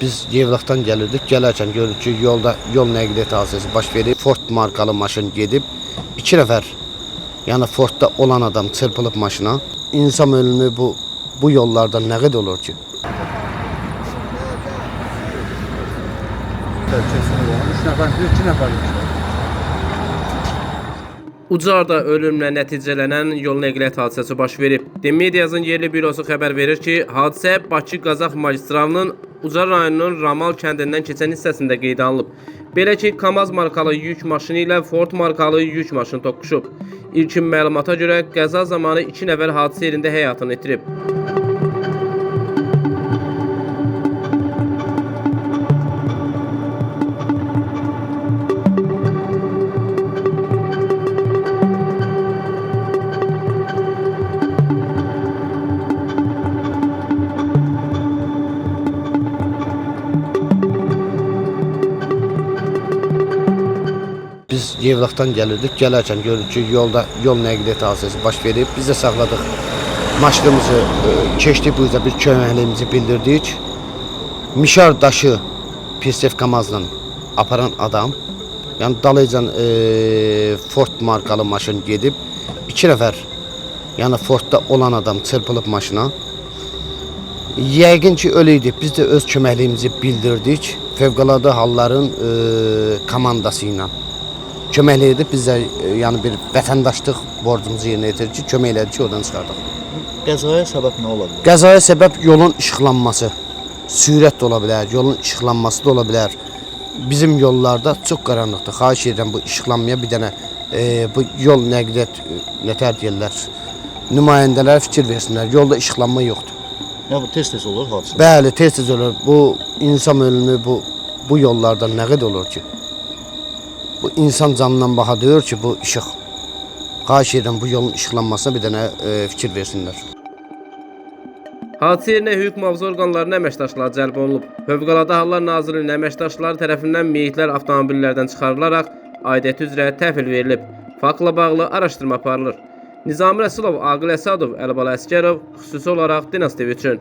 Biz Yevlaxdan gəlirdik. Gələrkən gördük ki, yolda yol nəqliyyat hadisəsi baş verib. Ford markalı maşın gedib. 2 nəfər, yəni Fordda olan adam çırpılıb maşına. İnsan ölümü bu yollarda nə qədər olur ki? Üç nəfər, iki nəfər. Ucarda ölümlə nəticələnən yol nəqliyyat hadisəsi baş verib. Demediazın yerli bürosu xəbər verir ki, hadisə Bakı-Qazax magistralının Ucar rayonunun Ramal kəndindən keçən hissəsində qeydə alınıb. Belə ki, KAMAZ markalı yük maşını ilə Ford markalı yük maşını toqquşub. İlkin məlumata görə qəza zamanı 2 nəfər hadisə yerində həyatını itirib. Biz Yevlaxdan gəlirdik. Gələrkən gördük ki, yolda yol nəqliyyat hadisəsi baş verib. Biz də saxladıq maşınımızı, keçdik bu üzə bir köməkliyimizi bildirdik. Mişar daşı Pirsef KAMAZ-la aparan adam, yəni dalıcan Ford markalı maşın gedib. 2 nəfər, yəni Fordda olan adam çırpılıb maşına. Yəqin ki, ölü idi. Biz də öz köməkliyimizi bildirdik. Fövqəladə halların komandası ilə köməklik edib biz də yəni bir vətəndaşlıq borcumuzu yerinə yetirdik ki, kömək elədik ki, oradan çıxardıq. Qəzaya səbəb nə ola bilər? Qəzaya səbəb yolun işıqlanması. Sürət də ola bilər, yolun işıqlanması da ola bilər. Bizim yollarda çox qaranlıqdır. Xahiş edirəm bu işıqlanmaya bir dənə bu yol nəqliyyat nətər deyirlər, nümayəndələr fikir versinlər. Yolda işıqlanma yoxdur. Ya bu tez-tez olur hadisə. Bəli, tez-tez olur. Bu insan ölümü bu yollarda nə qədər olur ki? Bu insan canından baha deyir ki, bu işıq. Xahiş edirəm bu yolun işıqlanmasına bir dənə fikir versinlər. Hadisə yerinə hüquq mühafizə orqanlarının əməkdaşları cəlb olunub. Fövqəladə Hallar Nazirliyinin əməkdaşları tərəfindən meyitlər avtomobillərdən çıxarılaraq aidiyyəti üzrə təhvil verilib. Faktla bağlı araşdırma aparılır. Nizami Rəsulov, Aqil Əsədov, Əlibala Əsgərov, xüsusi olaraq Dinas TV üçün.